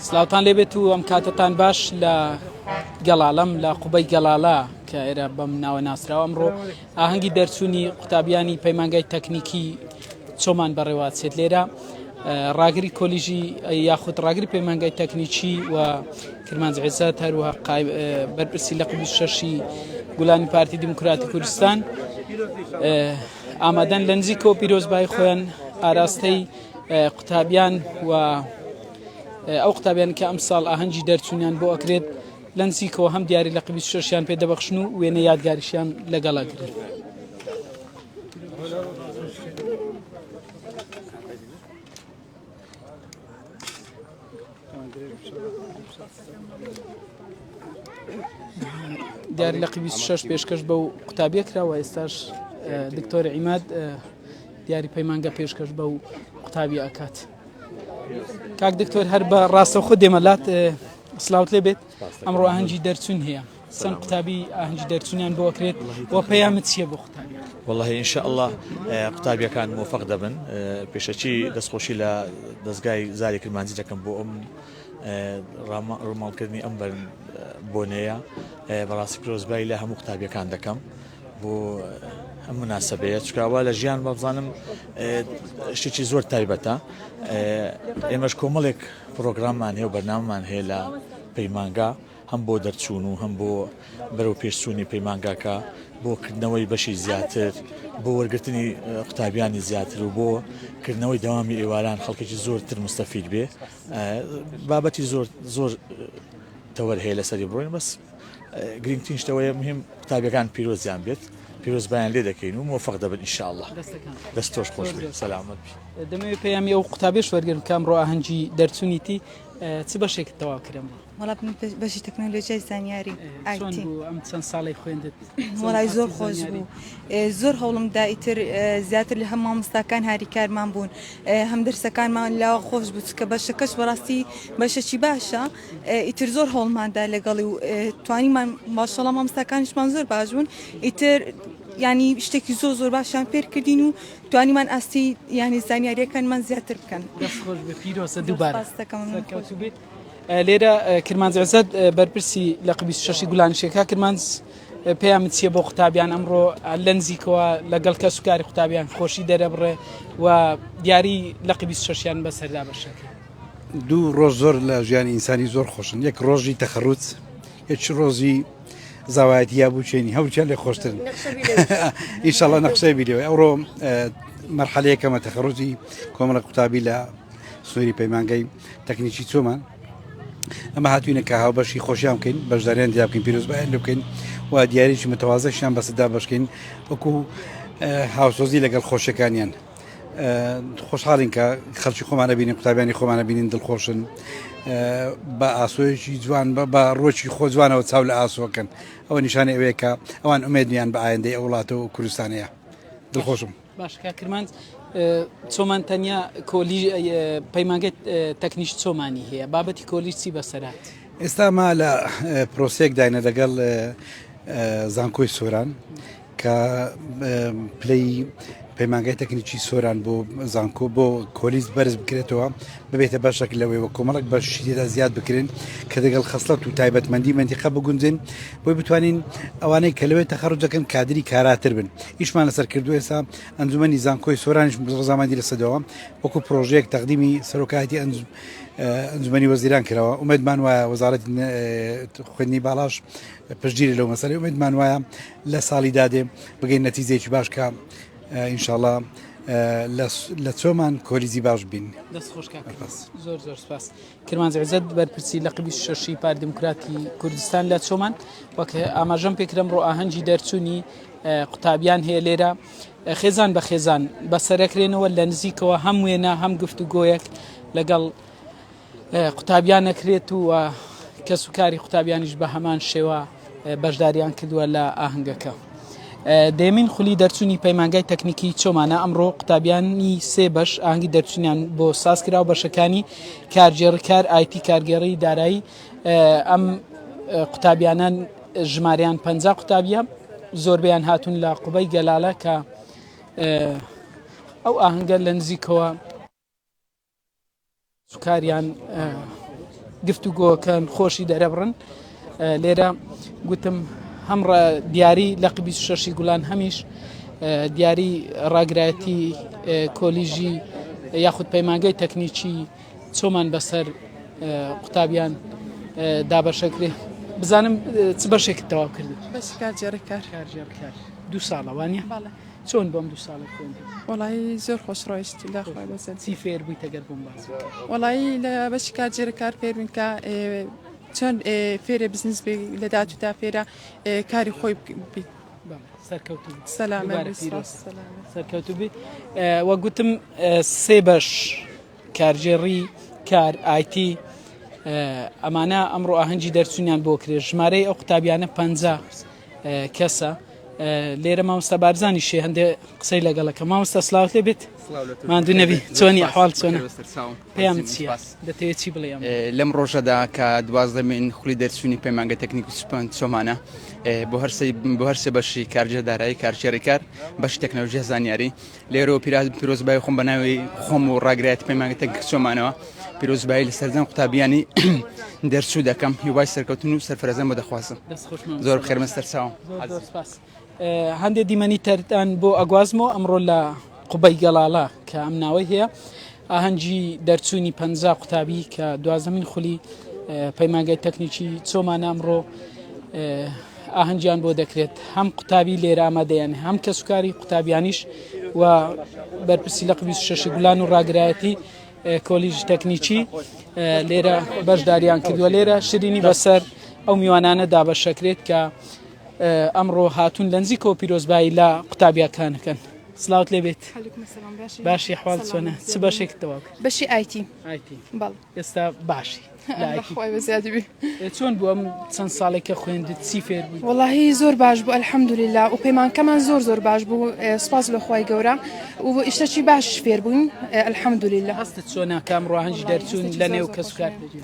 سلااوان لێبێت و ئەم کاتتان باش لە گەڵاڵەم لە قوبەی گەڵاڵە کە ئێرە بەم ناوە ناسراوە ئەمڕۆ ئاهەنگی دەرچوونی قوتابیانی پەیمانگای تەکنیکی چۆمان بەڕێواچێت لێرە ڕاگری کۆلیژی یاخود ڕاگری پەیمانگای تەکنیکی و کرمانج عێزات هەروەها بەرپرسی لە قبی شەشی گولانی پارتی دیموکراتی کوردستان ئامادەن لە نزیکەوە پیرۆزبای خۆیان ئاراستەی قوتابیان و ئەو قوتابیان کە ئەم ساڵ ئاهەنگی دەرچوونیان بۆ ئەکرێت لە نزیکەوە هەم دیاری لە قبی شەشیان پێ دەبەخشن و وێنە یادگاریشیان لەگەڵ ئەگرن. دیاری لە قی 26 پێشکەش بەو قوتابیە کراوە ئێستاش دکتۆر عیماد دیاری پەیمانگە پێشکەش بەو قوتابی ئەکات. کاک دکتۆر هەر بە ڕاستەوخۆ دێمە لات سلااوت لێ بێت ئەمڕۆ ئاهەنگی دەرچوون هەیە چەند قوتابی ئاهەنگی دەرچوونیان بۆ ئەکرێت و پەیامت چییە بۆ قوتابیان؟ وەڵاهی ان شاء اللە قوتابیەکان مۆفەق دەبن پێشەکی دەستخۆشی لە دەزگای زاری کرمانجی دەکەم بۆ ئەم ڕووماڵکردنی ئەم بۆنەیە بەڕاستی پیرۆزبایی لە هەموو قوتابیەکان دەکەم بۆ ئەم مناسبەیە چکاوە لە ژیان بەبزانم شتێکی زۆر تایبەتە ئێمەش کۆمەڵێک پرۆگراممان هەیە و بەرنامەمان هەیە لە پەیمانگا هەم بۆ دەرچوون و هەم بۆ بەرەو پێشچوونی پەیمانگاکە بۆ کردنەوەی بەشی زیاتر بۆ وەرگرتنی قوتابیانی زیاتر و بۆ کردنەوەی دەوامی ئێواران خەڵکێکی زۆرتر مستەفید بێ بابەتی زۆر زۆر تەوەر هەیە لەسەری بڕۆین بەس گرنگترین شتەوەیە مهم قوتابیەکان پیرۆزیان بێت پیرۆزبایان لێ دەکەین و مۆفق دەبن ان شاء الله دەست تۆش خۆش بێت سەلامەت بی. دەمەوێت پەیامی ئەو قوتابیەش وەرگرم کە ئەمڕۆ ئاهەنگی دەرچوونیتی چ بەشێکت تەواو کرد ئەمڕۆ؟ وەڵا من بەشی تەکنەلۆژیای زانیاری چۆن بوو ئەم چەند ساڵەی خوێندت؟ وەڵای زۆر خۆش بوو زۆر هەوڵم دا ئیتر زیاتر لە هەم مامۆستاکان هاریکارمان بوون هەم دەرسەکانمان لاوە خۆش بوو چکە بەشەکەش بەڕاستی بەشەکی باشە ئیتر زۆر هەوڵماندا لەگەڵی و توانیمان ماشەڵا مامۆستاکانیشمان زۆر باش بوون ئیتر ینی شتێکی زۆر زۆر باشیان فێرکردین و توانیمان ئاستی ینی زانیاریەکانمان زیاتر بکەن دەست خۆش بێ پیرۆزە دووبارە سەرکەوتوو بیت. لێرە کرمانج عزەت بەرپرسی لە قبی شەشی گولانشێکا کرمانج پەیامت چییە بۆ قوتابیان ئەمڕۆ لە نزیکەوە لەگەڵ کەس و کاری قوتابیان خۆشی دەرەبڕێ و دیاری لە قبی شەشیان بەسەردا بەشەکە دوو ڕۆژ زۆر لە ژیانی ئینسانی زۆر خۆشن یەک ڕۆژی تەخەروج یەک ڕۆژی زاوایەتی یا بووچێنی هەوچیان لێ خۆشترن ئیشەڵە نەخشەی بیرەوەی ئەوڕۆ مەرحەلەیەکەمە تەخەروجی کۆمەڵە قوتابی لە سنووری پەیمانگەی تەکنیکی چۆمان ئەمە هاتوینە کە هاوبەشی خۆشیان بکەین بەشداریان دیا بکەین پیرۆزبایان لێ بکەین و دیاریی متوازەشیان بەسەدا بەشکەین وەکو هاوسۆزی لەگەڵ خۆشیەکانیان خۆشحاڵین کە خەڵکی خۆمانە بینین قوتابیانی خۆمانە بینین دڵخۆشن بە ئاسۆیەکی جوان بە ڕۆکی خۆ جوانەوە چاو لە ئاسۆکەن ئەوە نیشانەی ئەوەیە کە ئەوان ئومێدیان بە ئایندەی ئەو وڵاتە و کوردستانەیە دڵخۆشم. باش کاک کرمانج چۆمان تەنیا کۆلی پەیمانگەی تەکنیش چۆمانی هەیە بابەتی کۆلیژ چی بەسەرات؟ ئێستا ما لە پرۆسەیەک داینە لەگەڵ زانکۆی سۆران کە پلەی پەیمانگای تەکنیکی سۆران بۆ زانکۆ بۆ کۆلیز بەرز بکرێتەوە ببێتە بەشێک لەوەی وە کۆمەڵک بەشی تێدا زیاد بکرێن کە دەگەڵ خەسڵەت و تایبەتمەندی مەنتیقە بگونجێن بۆی بتوانین ئەوانەی کە لەوێ تەخەڕوج دەکەن کادری کاراتر بن ئیشمان لەسەر کردو ئێستا ئەنجومەنی زانکۆی سۆرانیش ڕەزامەندی لەسەدەوە وەکو پرۆژەیەک تەقدیمی سەرۆکایەتی ئەنجومەنی وەزیران کراوە ئومێدمان وایە وەزارەتی خوێندنی باڵاش پشتگیری لەو مەسەلەی ئومێدمان وایە لە ساڵی دادێ بگەین نەتیجەیەکی باش کە ئینشاڵا لە چۆمان کۆلیزی باش بین. دەست خۆش کاک زۆر زۆر سپاس. کرمانج عزەت بەرپرسی لقی 26 پارتی دیموکراتی کوردستان لە چۆمان وەک ئاماژەم پێکرم ڕۆ ئاهەنگی دەرچوونی قوتابیان هەیە لێرە خێزان بە خێزان بەسەرەکرێنەوە لە نزیکەوە هەم وێنە هەم گفتوگۆیەک لەگەڵ قوتابیان نەکرێت و کەسوکاری قوتابیانیش بە هەمان شێوە بەشداریان کردووە لە ئاهەنگەکە. دەیەمین خولی دەرچوونی پەیمانگای تەکنیکی چۆمانە ئەمڕۆ قوتابیانی سێ بەش ئاهەنگی دەرچوونیان بۆ ساز کرا و بەشەکانی کارگێڕی کار ئایتی کارگێڕی دارایی ئەم قوتابیانە ژمارەیان پ قوتابیە زۆربیان هاتوون لە قوبەی گەلالە کە ئەو ئاهەنگە لە نزیکەوە. کاریان گفتوگۆکەن خۆشی دەرەبڕن لێرە گوتم هەم دیاری لەقی 26 گوڵان هەمیش دیاری ڕاگرایەتی کۆلیژی یاخود پەیمانگەی تەکنیکی چۆمان بەسەر قوتابیان دابەشەکرێ بزانم چ بەشێکت تەواو کرد بەشی کارگێڕی کار کارگێڕی کار دوو ساڵە وانە چۆن بۆم دوو ساڵە خوێندن؟ وەڵایی زۆر خۆش ڕۆیشت لە خوای بەزەد. چی فێر بوویت ئەگەر بۆم باس بکەی؟ وەڵایی لە بەشی کارگێڕی کار فێر بووین کە چۆن فێرە بزنس بی لە داهاتوودا فێرە کاری خۆی بیت. بەڵێ سەرکەوتوو بیت. سەلامەت دووبارە بی پیرۆز. سپاس سەلامەت. سەرکەوتوو بی. وەک گوتم سێ بەش کارگێڕی کار ئایتی ئەمانە ئەمڕۆ ئاهەنگی دەرچوونیان بۆ کرێ ژمارەی ئەو قوتابیانە 50 کەسە لێرە مامۆستا بارزانی شێ هەندێ قسەی لەگەڵەکە مامۆستا سلااوت لێ بێت ماندوو نەبی چۆنی ئەحواڵ چۆنە پێیان چییە دەتەوێت چی بڵێ لەم ڕۆژەدا کە دوازدەمین خولی دەرچوونی پەیمانگە تەکنیک و سوپەند چۆمانە بۆ هەرسێ بۆ هەرسێ بەشی کارگێڕ دارایی کارگێڕی کار بەشی تەکنەلۆژیا زانیاری لێرەوە پیراز پیرۆزبایی خۆم بە ناوی خۆم و ڕاگرایەتی پەیمانگە تەکنیک چۆمانەوە پیرۆزبایی لە سەرجەم قوتابیانی دەرچوو دەکەم هیوای سەرکەوتن و سەرفرازیان بۆ دەخوازم زۆر بخێرمە سەرچاوم سپاس هەندێک دیمەنی تەرتان بۆ ئەگوازمەوە ئەمڕۆ لە قوبەی گەڵاڵە کە ئەم ناوەی هەیە ئاهەنگی دەرچوونی 50 قوتابی کە دوازدەمین خولی پەیمانگای تەکنیکی چۆمانە ئەمڕۆ ئاهەنگیان بۆ دەکرێت هەم قوتابی لێرە ئامادەیان هەم کەسوکاری قوتابیانیش و بەرپرسی لە 26 گولان و ڕاگرایەتی کۆلیژ تەکنیکی لێرە بەشداریان کردووە لێرە شیرینی بەسەر ئەو میوانانە دابەشەکرێت کە ئەمڕۆ هاتوون لە نزیکەوە پیرۆزبایی لە قوتابیەکانەکەن سلااوت لێ بێت باشی حواڵ چۆنە چ بەشێک تەواو کرد بەشی ئایتی ئایتی بەڵێ ئێستا باشی لە ئایتی خوای بەزیادی بی چۆن بوو ئەم چەند ساڵێک کە خوێندت چی فێر بووی؟ وەڵاهی زۆر باش بوو الحمدللە و پەیمانکەمان زۆر زۆر باش بوو سوپاس لۆ خوای گەورە و ئیشتەکی باشیش فێر بووین الحمدللە. هەستت چۆنە کە ئەمڕۆ ئاهەنگی دەرچوون لە نێو کەسوکار دەبی؟